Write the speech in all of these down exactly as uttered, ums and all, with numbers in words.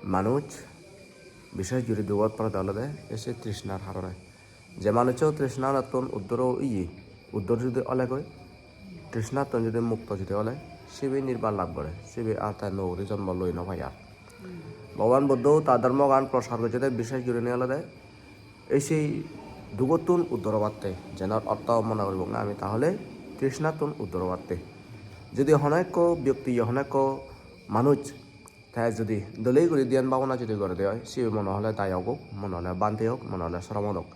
Manuj bises guri dugot porede olode ei se trishnar harone. Je manuccho trishnanottun uddor oye, uddor judi olegoi, trishnattun judi mukto judi ole, sibe nirban lab gore, sibe ar te nuo guri jonmo loi no pai ar. Bhogoban Buddho ta dhormogan prosar gojjede bises gurinei olode ei sei dugottun uddor obatte, jenor ortho mone goribong ami tahole trishnattun uddor obatte. Judi hono ekko byokti, hono ekko manuj te judi dolei guri dhyan bhabona judi gorede oi, sibe mone hole dayok ok, mone hole bhante ok, mone hole sromon ok.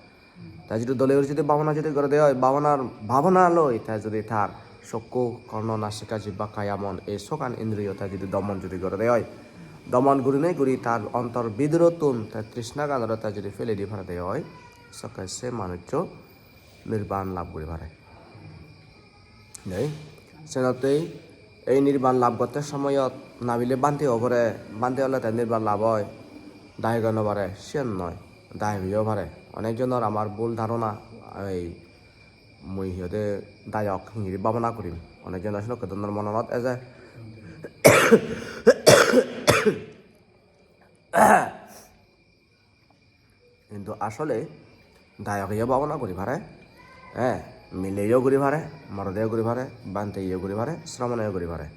Te judi dolei guri judi bhabona judi gorede oi, bhabonar, bhabona loi te judi tar sokku, korno, nasika, jibba, kaya, mon, ei sogan indriyo te judi domon judi gorede oi, domon gurinei guri tar ontor bidirottun te trishnaganore te judi pelei di parede oi, sokke se manuccho nirban lab guri pare. Nei? Senottei ei nirban lab gotte somoyot nabile bhante obore, bhante ole te nirban lab oi, dayok no pare, siyan noi, dayok yo pare. Onek jonor amar bhul dharona, ei mui hi hoide dayok hingiri bhabona gurim. Onek jonor senokke dhoronor mononot eje. Hintu asole dayogeyo bhabona guri pare, eh, mileyo guri pare, morodeyo guri pare, bhanteyo guri pare, sromoneyo guri pare.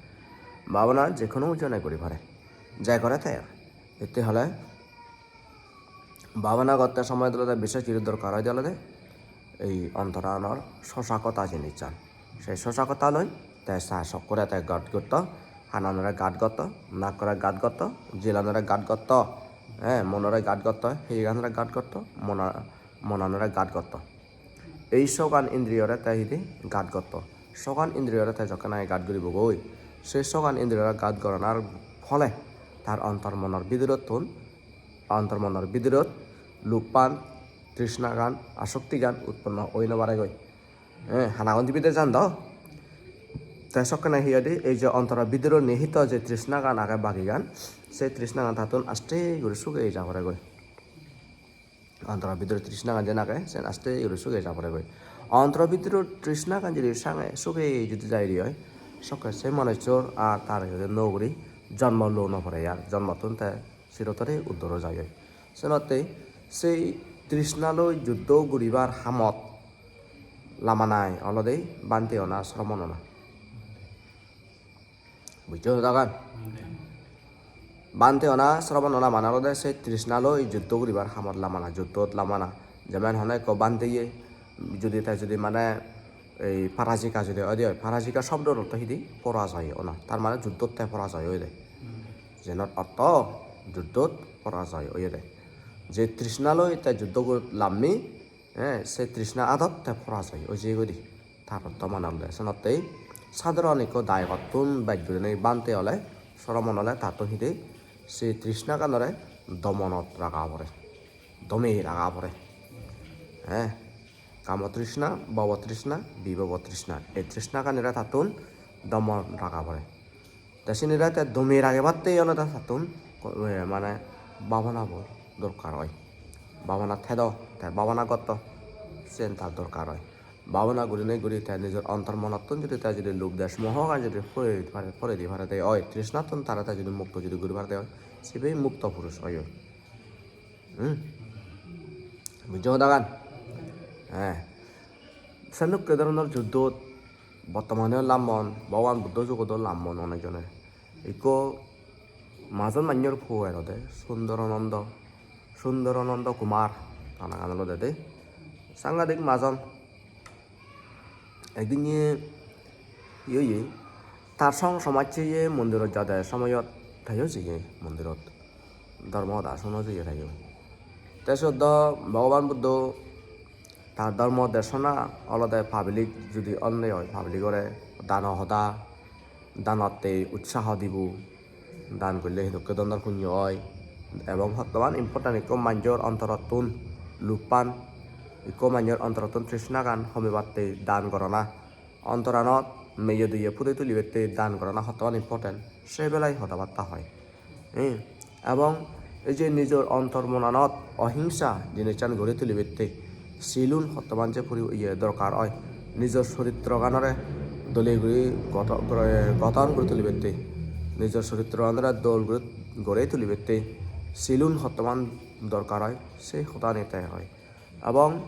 Bhabona je hono jone guri pare. Jai gore te. Ette hole bhabona gotte somoy olode bises guri dorkar oide olode ei ontoranor sosakota jinissan. Sei sosakota loi te sa sokkore te gat gotto, hananore gat gotto, nakkore gat gotto, jilanore gat gotto, eh, monore gat gotto, hiyeganore gat gotto, mona-, monanore gat gotto. Ei sogan indriyore te hidi gat gotto. Sogan indriyore te jokke nahi gat guribogoi, se sogan indriyore gat goranar phole tar ontor monor bidirottun, ontor monor bidirot lubhan, trishnagan, asoktigan utponno oi no paregoi. Eh, hanagun dibe de jan do. Te sokkene hi hoide, ei je ontoro bidire nihito je trishnagan age bagigan, se trishnagan tattun aste guri sugeye ja poregoi. Ontoro bidire trishnagan jen age, sen aste guri sugeye ja poregoi. Ontoro bidire trishnagan judi sange sugeye judi jaide oi, sokke se manucchor ar tar hi hoide nuo guri jonmo lo no pore ar, jonmottun te sirotore uddor o jai oi. Senotte sei trishna loi juddho guribar hamot lamanai olode bhante ona, sromon ona. Bujjo hodagan? Bhante ona, sromon ona mane olode sei trishna loi juddho guribar hamot lamana, juddhot lamana. Jemon hono ekko bhanteye judi te judi mane ei parajika judi oide oi, parajika shobdor ortho hidi? Porajoy ona. Tar mane juddhot te porajoy oide. Jenor ortho juddhot porajoy oyede. Je trishna loi te juddho got lammi, eh, se trishna adot te porajoy oi jeyegoi de. Tar ortho mane olode senottei sadharon ekko dayogottun bej gurinei bhante ole, sromon ole tattun hidi se trishnaganore domonot raga pore. Dome raga pore. Eh, kamo trishna, bhobo trishna, bibhobo trishna. Ei trishnaganire tattun domon raga pore. Te sinire te dome ragebatte olode tattun ko-, eh, mane bhabona bo dorkar oi. Bhabona thedo, te bhabona gotto, siyen tar dorkar oi. Bhabona gurinei guri te nijor ontor monottun judi te judi lub desh mohogan judi porei pare, porei di parede oi, trishnattun tare te judi mukto judi guri parede oi, sibe mukto purush oi oi. Hmm? Bujjo hodagan? Eh. Sedokke dhoronor juddhot bottomane-o lammon, Bhogoban Buddho jugot-o lammon onek jone. Ikko majon mannyor puo erode, Sundarananda, Sundarananda Kumar, ta nangan olode de. Sangadik majon. Ekdin ye, ye, ye, tar song somajje ye mondirot jade somoyot teyo jeye mondirot. Dhormo hoda suno jeye teyo. Te siyot do Bhogoban Buddho tar dhormo desona olode public judi onne oi, public ore dano hoda, danotte utsaho dibo, dan golle hidokke dhoronor punyo oi, ebong hottoman important ikko manjor ontorottun lubhan, ikko manjor ontorottun trishnagan homibatte dan gorana, ontoranot meye doye puri tulibette dan gorana hottoman important, se belai hoda batta hoi. Hmm. Ebong ei je nijor ontor monanot ohingsa jinissan guri tulibette, silun hottoman je puri iye dorkar oi. Nijor soritroganore dole guri goto-, goro-, goton guri tulibette, nijor soritroganore dol guri gori tulibette, silun hottoman dorkar oi, sei hodani te hoi. Ebong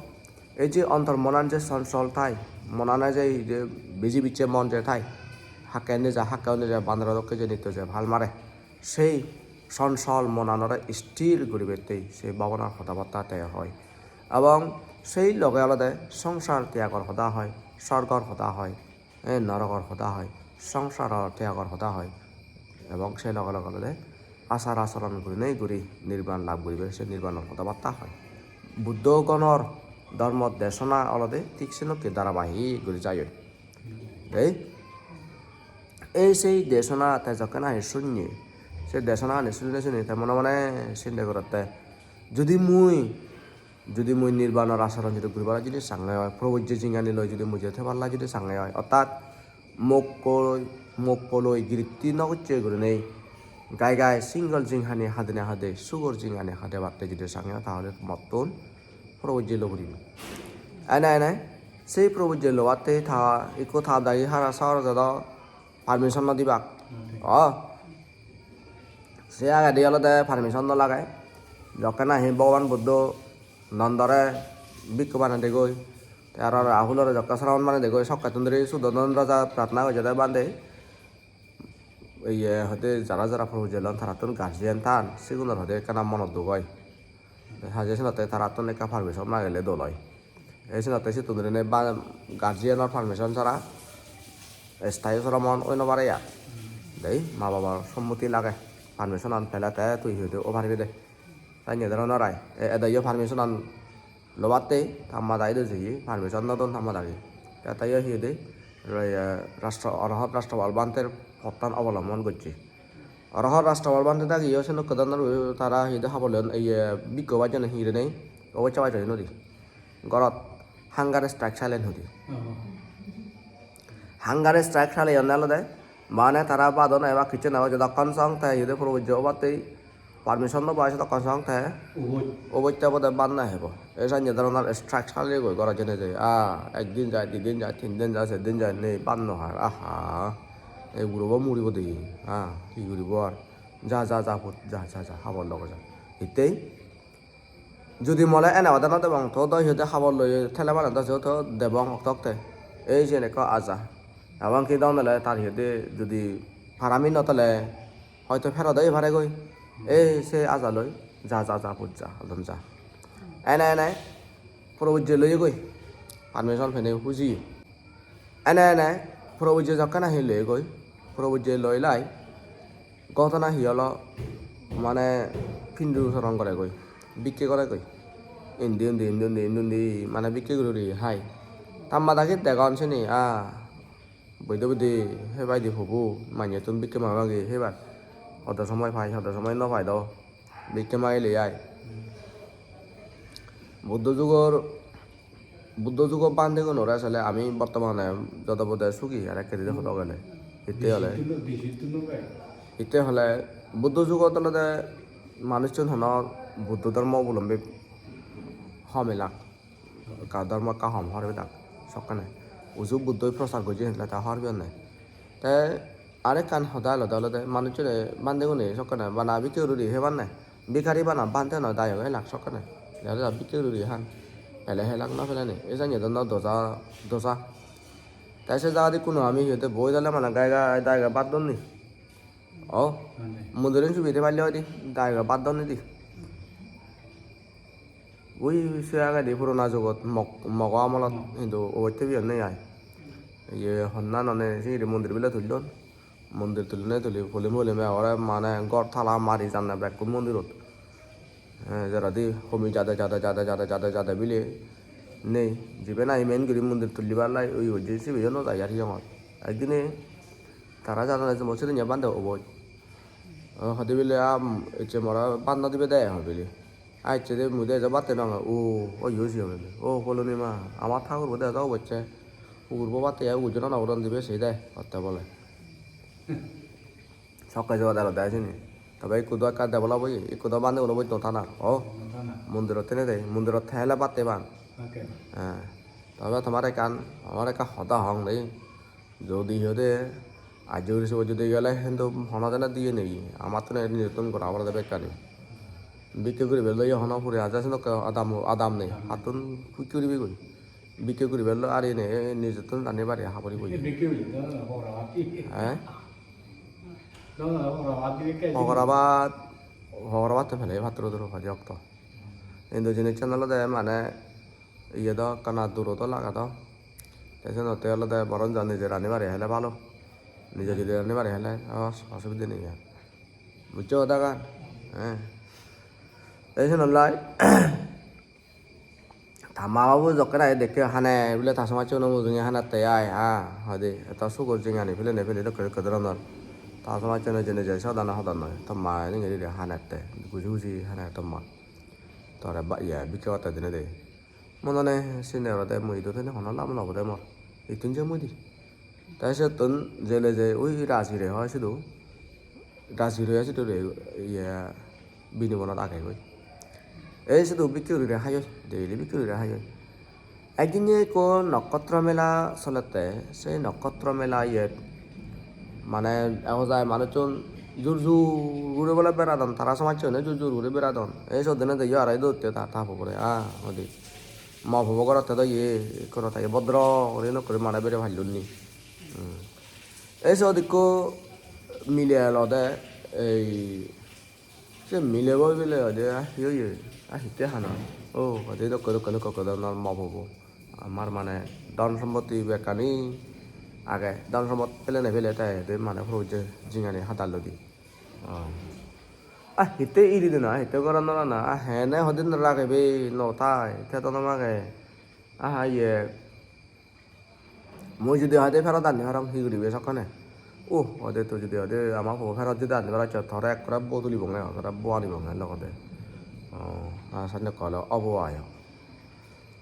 ei je ontor monan je sonchol thai, monane je, je biji bicche mon je thai, hakke neja, hakke neja, bandoro dokke je nitto je pal mare, sei sonchol monanore sthir guribattei sei bhabonar hodabatta te hoi. Ebong sei loge olode songsar tyagor hoda hoi, sorgor hoda hoi, eh, norogor hoda hoi, songsaro tyagor hoda hoi, ebong se loge loge olode achar acharon gurinei guri nirban lab guribar se nirbanor hodabatta hoi. Buddho gonor dhormo desona olode thik senokke dharabahik guri jai oi. Ei, ei sei desona te jokke nahi sunne, se desonani sunne sunne te mone mone sinde gorotte, judi mui, judi mui nirbanor acharon judi guribar judi sange oi, probojje jinghani loi judi mui judi thebar lai judi sange oi, ortat mokko, mokko loi giritti no gocche gurinei gai gai single jinghani hadine hade, sugor jinghani hadebatte judi sange oi, tahole mottun probojje lo puribo. Ene ene sei probojje lobatte ta ikko ta dagi hara sahor jodo permission no dibak. O, se agedi olode permission no lage. Jokke nahi Bhogoban Buddho Nondore bhikkhu banei degoi, te aro Rahulore jokke sramon banei degoi, sokkettun dhuri Suddhodon Raja prarthona gojjede, "Bhante, iye hoide jara jara probojje lon tarattun guardian than, sigunor hoide ekkana monot duk oi. Haje senotte tarattun ekka permission magele dol oi." Ei senotte sittun gurinei ba-, guardianor permission sara sthayi sramon oi no pare ya. Dei, ma babar sommoti lage. Permission an pele te tui hi hoide o paribe de. Sanye dhoronor ai. E-, edoyo permission an lobatte, ta ma dagi do jeye, permission no don ta ma dagi. Te tayo hi hoide, ro-, eh, rastro-, Arahat Rastropal Bhanter pottan obolombon gocche. Arahat Rastropal Bhante dagiyo senokke dhoronor tara hi hoide habor loyon, iye, bhikkhu bajjon hi hoide nei, obossa bajjon hudi. Gorot hunger strike salen hudi. Oh. Hunger strike saleyonne olode, mane tara bado no ebak, hissu no ebak, jodokkon song te hi hoide probojje obatte permission no pai, sedokkon song te ubot. Obotte obode bhat no hebo. Ei sanye dhoronor strike saleyegoi gorot jeinei jei. Ah, ekdin jai, didin jai, tin din jai, ser din jai, nei, bhat no har. Aha. Ei gurobo muribo de. Ah, hi guribo ar? Ja, ja, ja, put, ja, ja, ja, habor loge ja. Hittei? Judi mole ene bade no debong, to do hi hoide habor loi thele mane do se to debong hok tok te. Ei siyen ekko aja. Ebong ki dong dele tar hi hoide judi parami no tele hoito ferot oi paregoi. Ei se aja loi ja, ja, ja, put ja, hodon ja. Ene ene probojje loyegoi. Permission penei huji. Ene ene probojje jokke nahi loyegoi, probojje loi lai ghotona hi olo, mane pindu soron goregoi, bikke goregoi. Indi undi, indi undi, indi undi, mane bikke guri guri hai. Ta ma dagi degon sini, ah, boide boide hebaide pobo, manjettun bikke magi magi hebar. Hodo somoi pai, hodo somoi no pai do. Bikke magile ai. Buddho jugor, Buddho jugo bhantegunore asole ami bortomane jodo bode sugi ar ekkedi hodo gele. Hitte hole, hitte hole Buddho jugot olode manuchun hono Buddho dhormo obolombi hom elak. Ekka dhormo ekka hom hor pedak sokkene. Uju Buddhoi prochar gojje henne ta hor peyonne. Te arekkan hoda olode, olode manuchune bhantegune sokkene bana bikke guri guri hebanne. Bikari bana bhante noi, dayok elak sokkene. Jare jare bikke guri guri han. Pele helak, no pele nei. Ei janye do no doja, doja. Te se jagadi kuno ami hi hoide boi dale mane gai gai dayoge bhat donni. O, mane. Mondiran subi de palle hoide dayoge bhat donni di. Ui se agedi purona jugot mog-, mogo amolot hintu obotte biyon nei ai. Iye honna noney singiri mondir bile tullon. Mondir tullonne tuli polim polim ekkore mane ghor tala mari janne bekkun mondirot. Eh, jeredi homi jade, jade, jade, jade, jade, jade bile nei. Jibe nahi main guri mondir tullibar lai ui gojje sibeyo no jai ar hiyongot. Ekdine tara jadon ejemot, sedinne bhante oboj. O, hode bile, "Am, ecche more bhat no dibe de," hoi bile. Ecche de mui de ejo bhat hei no pang. O, oyo siyo bile. "O, Poloni ma, ama thagurbo de ejo obosse. Ugurbo bhat hei, ugurjo nana uron dibe sei de," hotte bole. Sokke joda aro de sini. Tobe ikko do ekka develop oye, ikko do bhante guno bojton thanar. O, mondirot thene de, mondirot thele bhat hei pang. Eh, tobe tomar ekkan, amar ekka hoda hong de. Jodi hi hoide, ajjo guri sibot jodi gele hintu hono jone diye nei, amattun nijottun gora porede bekkani. Bikke guribar loi hono puri aja, senokke adam, adam nei. Hattun pukki guribe goi. Bikke guribar loi ari nei, nijottun rani bari habori boi. Bikke guri, no, no, hobor abar. Eh? No, no, hobor abar, bikke. Hobor abar, hobor abar te pele pattoro duro paji okto. Indo jinissan olode mane iye do ekkana duro do lage do. Te senotte olode boron jani je rani bari hele bhalo. Nije judi rani bari hele os-, osubide nei ar. Bujjo hodagan? Eh. Te senottei ta ma babu jokke nahi dekke hane bile ta somajje uno mujunge hanette ai, ha, hoide eto sugor jinghani pelene pele dokke dokke doronor. Ta somajje uno jene je sodana hodon noi. To ma ini guri hanette. Buji buji hane to ma. Tore ba-, iye, bikke batte dinei de. Monone sini olode mui idu tene hono lab no obode mor. Ittun je mui di. Te settun jele je ui Rajgire hoi sidu. Rajgire hoi sidu re, iye, bini bonot agegoi. Ei sidu bikke gurine hayoi, daily bikke gurine hayoi. Ekdin je ekko nokkotro mela solette, sei nokkotro mela iyet mane ego jai manuchun jur jur guri bole beradon, tara somajje hone jur jur guri beradon. Ei sot dene de yo aro idu utte ta, ta pogore, ah, odi. Mo pobo gorotte do ye, ekkore ta ye bodro guri nokkuri mane bere pallun ni. Hmm. Ei sot ikko mile olode, ei, se milebo bile hoide, ah, hi oye, ah, hitte hana? Oh, hoide dokke dokke dokke dokke dhoronor mo pobo. Amar mane dhon sompotti bekkani age, dhon sompot pelene pele te hoide mane puro je jingani hadalloi di. Oh. Ah, hitte iri dena, hitte goran no rana, ah, hene hodin ragebe no tai, te to no mage. Ah, iye, mui judi hoide ferot ani parong, hi guribe sokkene? Uh, hoide tui judi hoide ama pobo ferot judi ani paroccho, tore ekkore bo tulibonge, tore bo anibonge logode. Oh, aa, sanne ekko ole obo ai.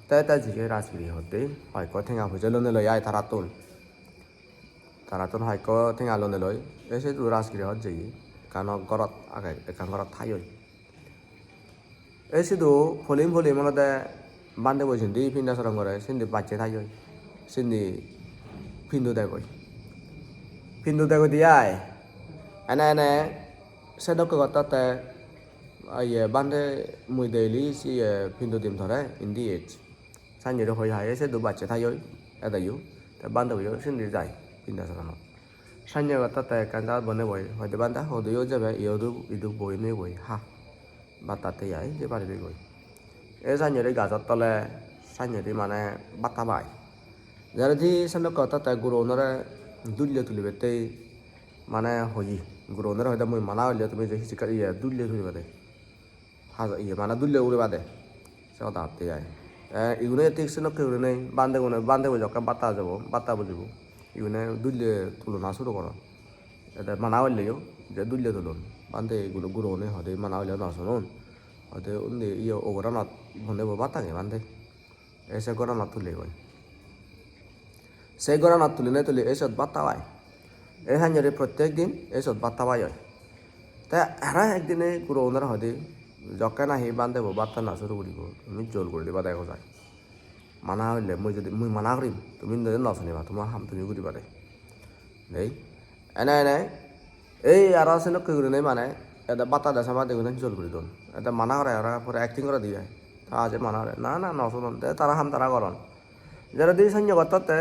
Te, te jige Rajgiri hotte, hoyekko tenga poije lonei loi ai tarattun. Tarattun hoyekko tenga lonei loi, ei sidu Rajgiri hot jeye, ekkan gorot age, ekkan gorot thai oi. Ei sidu polim polim olode bhante bo sindi pindosoron gore, sindi bacche thai oi. Sindi pindo degoi. Pindo degoi de ai. Ene ene sedokke gotte te, iye, bhante mui daily se, iye, pindo dim tore, indi ej. Sannyori hoi hai, ei sidu bacche thai oi, edeyo. Te bhante bo yo sindi jai, pindosoronot. Sannye gotte te ekkan jagat bonei boi, hoide bhante hodeyo jebe, iyodo idu boi nei boi ha. Bhat tat hei ai je paribe goi. Ei sannye guri gajor tole sannye guri mane bhat habai. Jaredi sannye gotte te gurogunore dulle tulibatte mane hoye. Gurogunore hoide mui mana golle tumi je hijikka iye dulle tulibade. Hajo iye mane dulle guribade. Se hoda hotte ai. Te igune thik senokke gurinei bhantegune, bhantebo jokke bhat hajebo, bhat habujibo. Igune dulle tulona suru goron. Ede mana hoilleyo je dulle tulon. Bhante guno gurogune hoide mana hoilleyo no sunon. Hoide undi iyo ugoranot bhantebo bhat hage bhante. Ei se goranot tulegoi. Se goranot tulinei tuli ei sot bhat habai. Ei sannye guri prottek din ei sot bhat habai oi. Te aro ekdine gurogunore hoide jokke nahi bhantebo bhat hana suru guribo, tumi jol guri dibade ego jai. Mana hoille mui jodi, mui mana gurim, tumi indi no suniba, tuma ham tumi guribade. Dei, ene ene, ei aro senokke gurinei mane, ede bhat hade samade gurinei jol guri don. Ede mana gore aro pore acting gore de ai. Ta je mana gore, na, na, no sunon, te tara ham tara goron. Jaredi sannye gotte te,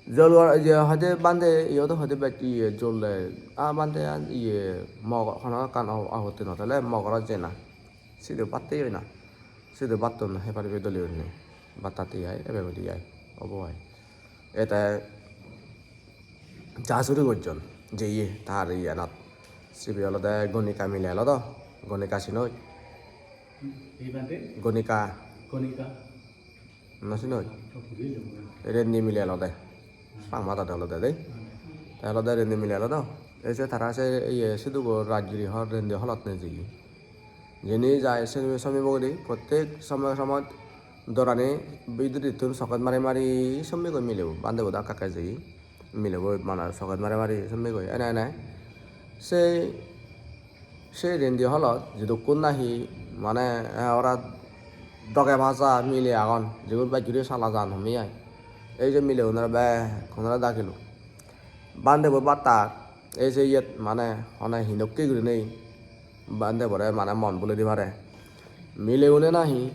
jol gor-, iye hoide bhante, iye do hoide bej iye jol de. Ah, bhante an iye mogor, hono ekkan o-, apotti no thele mogorot jena. Sidu bhat hei oi na. Sidu bhattun hei paribe dole gurinei. Bhat tat hei ai, ebe guri ai. Obo ai. Ete ja suru gojjon. Jeye tar iyanot. Sibe olode Gonika mile elo do. Gonika sinoj? Hi bhante? Gonika. Gonika. No sinoj? Rendi mile olode. Changma dade olode de. Te olode rendi mile olode. Ei se tara se iye sidugo Rajgiri hor rendi holot nejeye. Jeni jai se somi bogedi, prottek somoy somoy dorani bidirettun soket mari mari sommegoi milebo, bhantebo do ekka ekka jeye. Milebo mane soket mari mari sommegoi ene ene. Se, se rendi holot jidukkun nahi mane, eh, ora doge baja mile agon, jigun bej guri sala jan homme ai. Ei je milegunore bekkunore dakilo. Bhantebo bhat hat, ei je iyot mane hone hinokke gurinei bhante bore mane mon bule di pare. Mileune nahi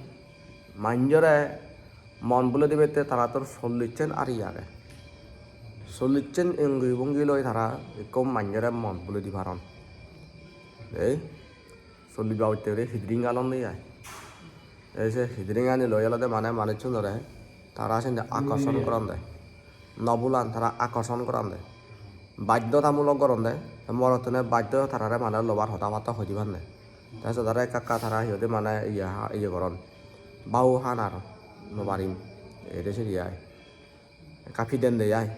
manjore mon bule dibette tarattun solliccen ari age. Solliccen ongi bongi loi tara ekko manjore mon bule di paron. Ei, sollic babotte guri hidring alon de ai. Ei se hidringani loi olode mane manuchunore tara sindi akorson goronde. No bulan, tara akorson goronde. Baddhotamulok goronde. Te morottune baddho tarare mane lobar hoda batta hoi dibanne. Te sot aro ekka ekka tara hi hoide mane iye ha-, iye goron. Bau hanar no parim. Ede siri ai. Ekka piden de ai.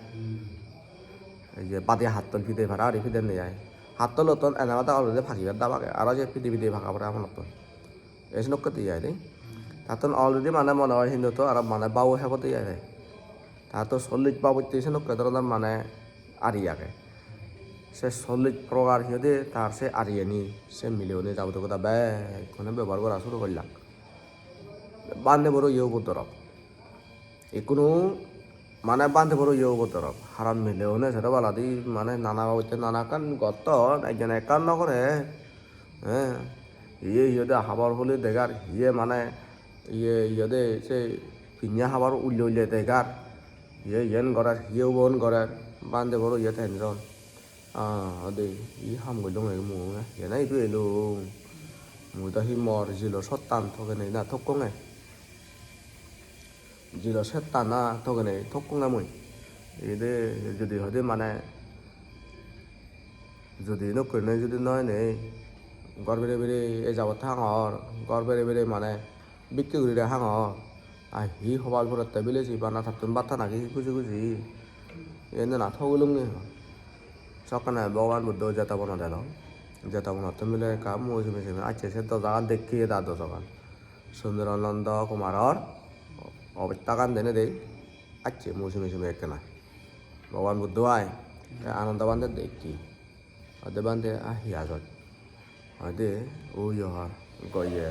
Ei je badi hattol pide para guri piden de ai. Hattolottun ene bade already pagibar dab age. Aro je pide pide paga pore amonottun. Ei senokke de ai de. Tattun already mane mone oi hintu to aro mane bau hebo de ai de. Tattun sollic babotte senokke dhoronor mane ari age. Se sollic prokar hi hoide tar se ariyeni, se mileune jabotiyo hoda bekkune bebohar gora suru gollak. Bhante buro yo uboddorop. Ikkunu mane bhante buro yo uboddorop. Haron mileune sero baladi mane nana babotte nana ekkan gotton, ekjone ekkan no gore. He, iye, iye de habor huli degar, iye mane, iye, iye de se pinne habor ulle ulle degar, iye, iyen gorer, iye ubon gorer, bhante buro iye tension. Ah, ode, hi ham gollung age mui, iyena idu elung. Mui do hi mor jilo sottan togenei na tokkonge. Jilo sottan na togenei tokkonge mui. Ede judi hoide mane, judi nokkurine judi noi nei, ghor bere bere ei jabot hangor, ghor bere bere mane bikke gurire hangor. Ai hi hobal puratte bilesi bana tattun batta nagi kuji kuji. Iyen na thogulungi. Sokkene Bhogoban Buddho Jetobonot elo. Jetobonottun bile ekka mui sumi sumi acche se dojagan dekke da dojagan. Sundarananda Kumaror obostagan denedi acche mui sumi sumi ekkena. Bhogoban Buddho ai, te Ananda Bhante dekke. Hoide bhante, ah, hi ajot? Hoide, o iyo hor, go-, iye,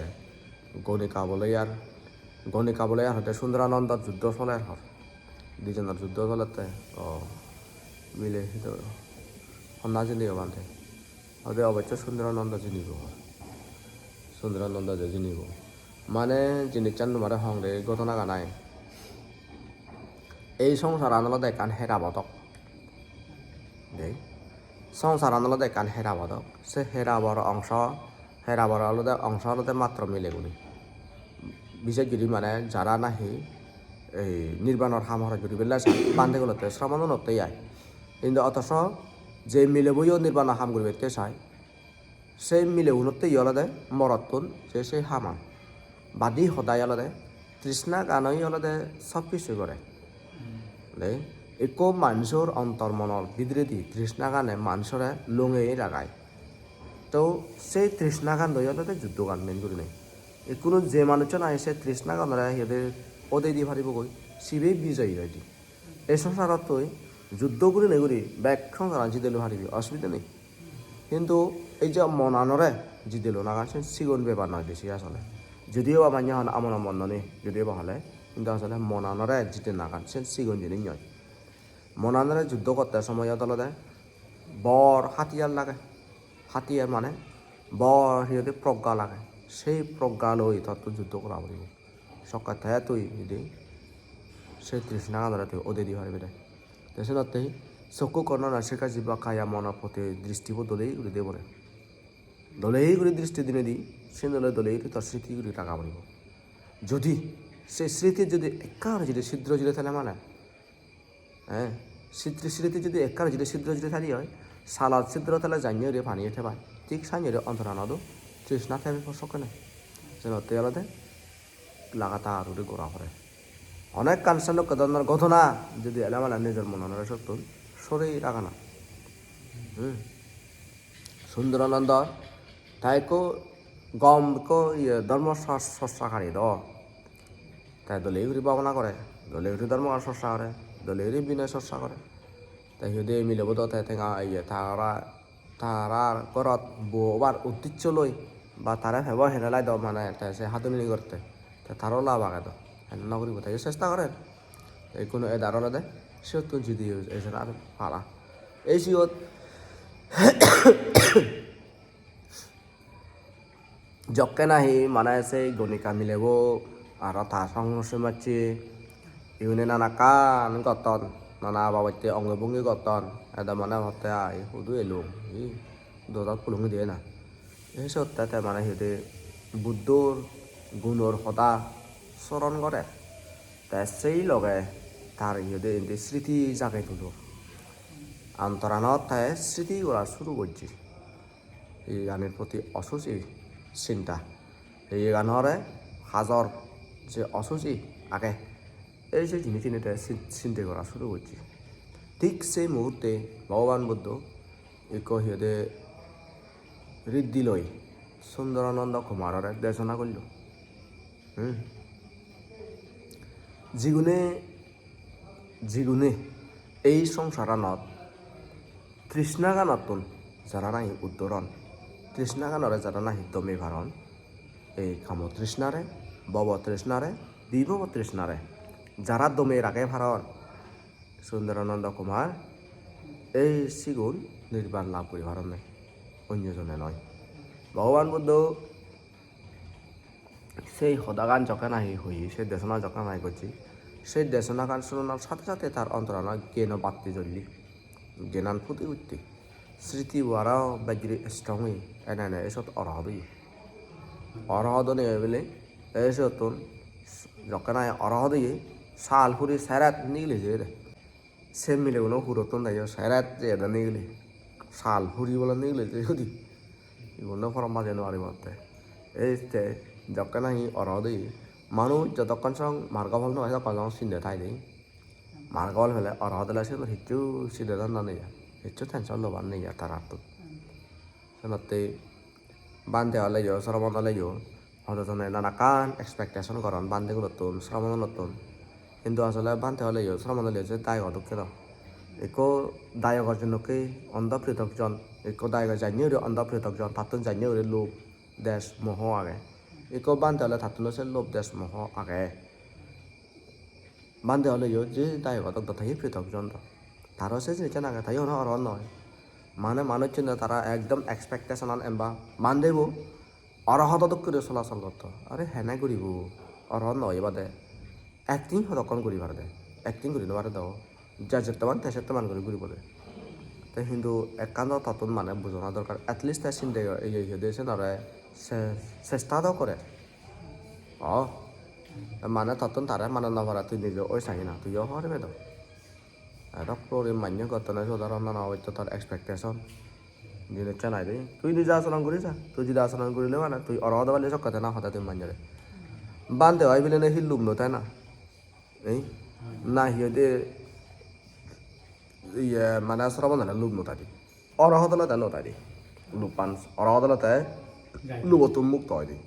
Gonika bole ar, Gonika bole ar hoide Sundarananda juddo soler hor. Dijonor juddo solette, o, mile hido, honna jinibo bhante. Hoide obosso Sundarananda jinibo hor. Sundarananda je jinibo. Mane jinissan tomare hongde ghotonagan ai. Ei songsaran olode ekkan hera bodok. Dei. Songsaran olode ekkan hera bodok. Se herabor ongso, herabor olode ongso olode matro milegune. Bises guri mane jara nahi ei nirbanor ham horoj guribelle sai, bhantegunotte sramonunotte ai. Hintu otoso je mileboyo nirbanor ham guribatte sai, se milegunotte ye olode morottun se se haman. Badi hodai olode trishnaganoi olode sob kichu gore. De, ekko manjor ontor monor bidiredi trishnagane manjore longei ragai. To se trishnagan doi olode juddogan main gurinei. Ikkunu je manuchcho nahi se trishnaganore hi hoide odei di paribogoi, sibe bijoyi oide. Ei songsarottoi juddo gurinei guri bek songsaran jidei loi paribe, osubide nei. Hintu ei je monanore jidei lonagan sen sigon bepar noi de se asole. Judiyo ba manye hon amon amon noni, judiyo ba hole, hintu asole monanore jidenagan sen sigon jinis noi. Monanore juddo gotte somoyot olode bor hatiyar lage. Hatiyar mane bor hi hoide progga lage. Sei progga loi tottun juddo gora puribo. Sokke te tui idi se trishnaganore tui odei di paribe de. Te senotte hi sokku korno nasika jiba kaya mono poti dristibo dolei guri de pore. Dolei guri dristi dinei di, sen ole dolei guri tor sriti guri raga puribo. Judi se sriti judi ekka judi sidro judi thele mane, eh, sriti, sriti judi ekka judi sidro judi thali oi, salot sidro thele janye guri pani thebai. Thik sanye guri ontoranot o trishna thebe por sokkene. Senotte olode lagatar guri gora pore. Onekkan senokke dhoronor ghotona judi ele mane nijor monanore sottun sori ragana. Hmm. Sundarananda ta ekko gom ekko iye dhormo sor-, sorsa kari do. Te dole guri bhabona gore, dole guri dhormo sorsa gore, dole guri binoy sorsa gore. Te hi hoide milebo do te tenga iye tara, tarar gorot bo obar uddiccho loi ba tare pebo henelai do mane te se hadonini gorte. Te taro lab age do. Hene no guribo te sesta gorer. Te ikkunu edar olode siyottun jidi ejer ar para. Ei siyot, Jokke nahi mane se Gonika milebo aro ta song somajje iune nanakkan gotton, nana babotte ongi bongi gotton, ede mane hotte ai hudu elung, hi dodot pulungi diye na. Ei sotte te mane hi hoide Buddhor gunor hoda soron gorer. Te sei loge tar hi hoide indi sriti jagei tulor. Antoranot te sriti gora suru gojje. Iganir proti osuchi sinta. Iganore hajor je osuchi age, ei je jinisani te sin-, sinte gora suru gojje. Thik sei muhurte Bhogoban Buddho ikko hi hoide riddhi loi Sundarananda Kumarore desona gollo. Hmm. Jigune, jigune ei songsaranot trishnaganottun jara nahi uddoron, trishnaganore jara nahi dome paron, ei kamo trishnare, bhobo trishnare, bibhobo trishnare jara dome rage paron, Sundarananda Kumar, ei sigun nirban lab guri paronne, onyo jone noi. Bhogoban Buddho sei hodagan jokke nahi hoye, sei desona jokke nahi gojje, sei desonagan sunonar sathe sathe tar ontoranot geno batti jolle, genan phuti utte, sritibo aro bej guri strong oye, ene ene ei sot orohot oye. Orohot onei bile ei sottun jokke nahi orohot oye, sal puri seret nigili jeyede. Se mileguno hurottun dayo seret jeyede nigili. Sal puri bole nigili jeyede. Igun do porom bajei nw paribatte. Ei te jokke nahi orohot oye, manuj jodokkon song margo phol nw pai, sedokkon song sinde thai de. Margo phol pele orohot ole sigun hissu sinde dhanda nei ar. Hissu tension lobar nei ar tarattun. Senotte bhante oleyo, sramon oleyo, hodo jone nanakkan expectation goron bhantegunottun, sramonunottun. Hintu asole bhante oleyo, sramon oleyo se dayogo dokke do. Ekko dayogo jenokke ondho pritokjon, ekko dayogo janye guri ondho pritokjon, tattun janye guri lobh, desh, moho age. Ekko bhante ole tattuno se lobh, desh, moho age. Bhante oleyo je dayogo dok do, tayo pritokjon do. Taro se jinissan age, tayo hono orohot noi. Mane manuchchune tara ekdom expectation-an emba. Bhantebo orohodo dokke guri solachol gotto. Are hene guribo? Orohot noi ebade. Acting hodokkon guri parede? Acting guri no parede o. Ja jettoman te settoman guri guribo de. Te hintu ekkan do tottun mane bujona dorkar. At least te sinde ye ye de senore se-, sesta do gore. O, mane tottun tare mane no pare, tui nije oi sangi na, tuiyo hobor pebe do. Edok puri manye gottone siyot aro nana obotte tor expectation. Jinissan ai de. Tui nije asoron guri ja. Tui judi asoron gurile mane tui orohot oi pale sokke te na hoda tui manjore. Bhante oi bilene hi lub no tai na? Ei? Na hi hoide, iye, mane sromon ole lub no tai de. Orohot ole te no tai de. Lubban, orohot ole te lubottun mukto oi de.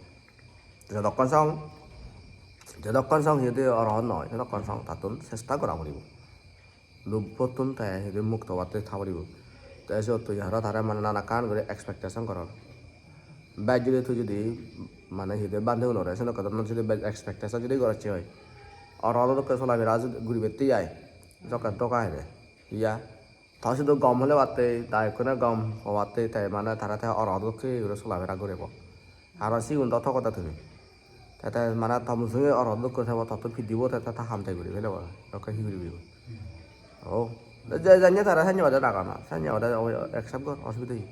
Jodokkon song, jodokkon song hi hoide orohot noi, jodokkon song tattun sesta gora puribo. Lubbottun te hi hoide mukto obatte tha puribo. Te siyot tui aro tare mane nanakkan guri expectation goror. Bej judi tui judi mane hi hoide bhantegunore senokke dhoronor judi bej expectation judi gorocche oi, orohot dokke solafera judi guribatte ai, jokke doga ede. Iya. Te sidu gom hole batte, dayokkune gom obatte, te mane tara te orohot dokke guri solafera guribo. Aro sigun do togode tumi. Te, te mane ta mujunge orohot dokke thebo, tottun pidibo, te, te ta ham te guri pelebo. Dokke hi guribo? O, je janye tara sanye bade dagana, sanye bade o, accept gor, osubide hi?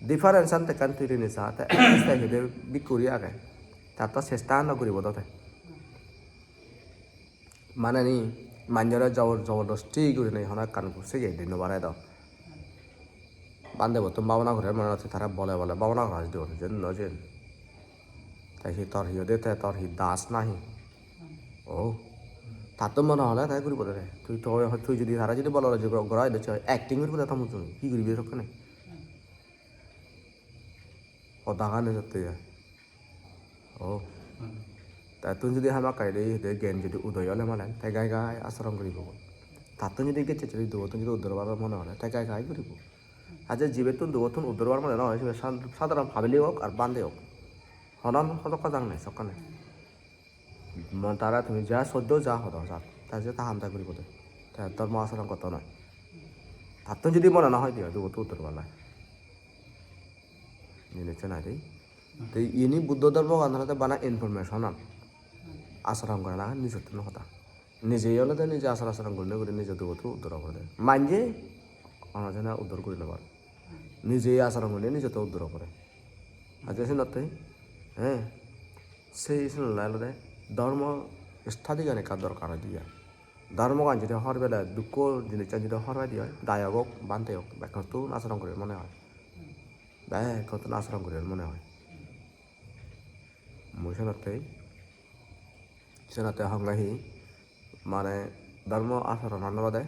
Difference-an te ekkan tui rini sa, te at least te hi hoide bhikkhu guri age. Tar to chesta no guribo do te. Mane ni, manjore jobor-, jobordosti gurinei hono ekkan sege di no pare do. Bhantebottun bhabona gorer mone hocche tara bole bole bhabona gora jodi, jen no jen. Te hi tor hi hoide, te tor hi das nahi? O, tattun mone hole te guribo de. Tui to, tui jodi tara jodi bole bole jodi gora hoide, acting guribo de ta mujunge. Hi guribi sokkene? Hoda hane jotte ya. O. Tattun jodi hamakkai de, de gen jodi udoy ole mane, te gai gai asoron guribo. Tattun jodi gecche jodi dugottun jodi uddor obar mone hole, te gai gai guribo. Aje jibettun dugottun uddor obar mone no hole, sibe sa-, sadharon public ok ar bhante ok. Hono hodok hojang nei sokkene. Mon tara tumi ja soddo ja hodo jat. Ta je ta ham ta guribo de. Ta dhormo asoron gotto noi. Tattun jodi mone no hoi de, dugottun uddor obar lai. Jinissan ai de. Te ini Buddho dhormogan olode bana information an. Acharon gorana nijottun hoda. Nije olode nije achar acharon gurinei guri nijo dugottun uddor obo de. Manje ono jone uddor guri no pare. Nije acharon gurinei nijottun uddor obo de. Aje senotte, he, sei senotte olode dhormo study gan ekka dorkar oide ai. Dhormogan jodi hobor pele, dukko jinissan jodi hobor paide oi, dayok ok, bhante ok, bekkunottun acharon guribar mone oi. Bekkunottun acharon guribar mone oi. Mui senotte, senotte honge hi, mane dhormo acharonan olode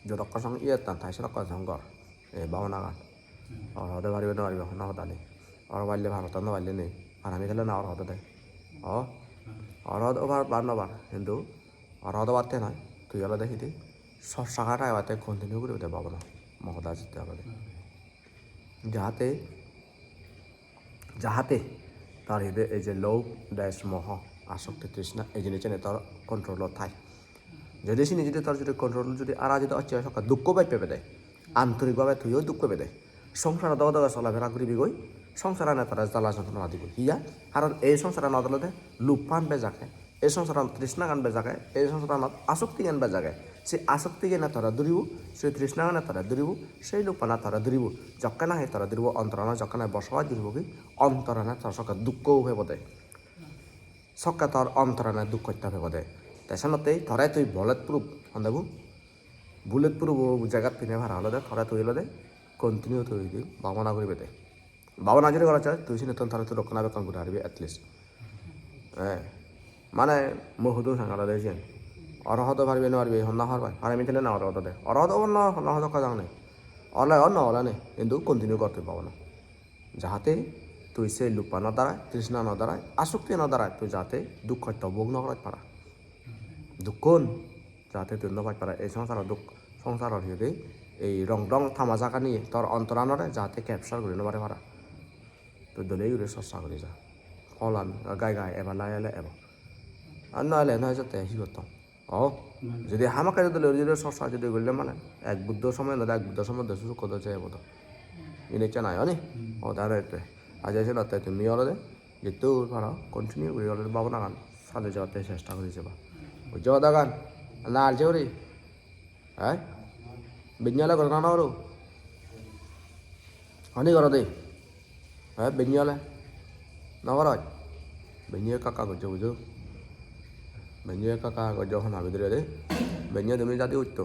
jodokko song iyettan tai sedokkon song gor, ei bhabonagan. Orhot oi paribe no paribe hono hoda nei. Oro palle par, no palle nei. Parami thele na orhot ode. O, orhot obar ba no obar, hintu orhot obatte noi, tui olode hidi, sot sagar agebatte continue guribatte bhabona, mo hoda jitte olode. Jahate, jahate tar hide ei je lobh, dvesh, moho, asokti, trishna, ei jinissani tor control-ot thai. Jodi sini jodi tor jodi control jodi ara jodi ocche oi sokke dukko bej pebede, antorik bhabe tuiyo duk pebede. Songsarot doge doge solafera guribigoi, songsarane tore jala jontrona diboi. Hiya? Karon ei songsaranot olode lubhan bej age, ei songsaranot trishnagan bej age, ei songsaranot asoktigan bej age. Se asoktigane tore duribo, se trishnagane tore duribo, sei lubhane tore duribo. Jokke nahi tore duribo, ontorane jokke nahi bosobas guribo gi, ontorane tor sokke dukko pebode. Sokke tor ontorane duk hosto pebode. Te senottei tore tui bullet proof, honde bu? Bullet proof o jagat pinei para olode tore tui olode continue tui di bhabona guribede. Bhabona jodi gorot oi, tui sinottun tore tui rokkona bekkon guri paribi at least. Eh, mane mui hudu sang olode siyen. Orhot oi paribe no paribe, honna hobor pai. Parami thele na orhot ode. Orhot obo no, honna hobor kajang nei. Ole o no ole nei, hintu continue gor tui bhabona. Jahate tui sei lubhano darai, trishnano darai, asoktiano darai tui jahate duk hosto bhog no gorot para. Dukkun jahate tui no paj para, ei songsaro duk, songsaror hi hoide, ei rong rong tamajagani tor ontoranore jahate capture guri no pare para. Tui dole guri chorcha guri ja. Pholan gai gai ebar lagele ebo. Ar no ele no ejotte hi gotton? O, jodi hamakkai jodi lori jodi chorcha jodi golle mane, ek Buddho somoy node, ek Buddho somoy de susuk kodo je ebo do. Jinissan ai, oni? Hmm. O, dare ette. Aje senotte tumi olode, jittur paro, continue guri olode bhabonagan sale jebatte chesta guri jeba. Bujjo hodagan? Na arje guri? Hai? Binne ole gorana no goro? Honi goro de? Hai, binne ole? No goroj? Binne ekka ekka gojjo bujo. Binne ekka ekka gojjo hona bidire de. Binne tumi jadi utto.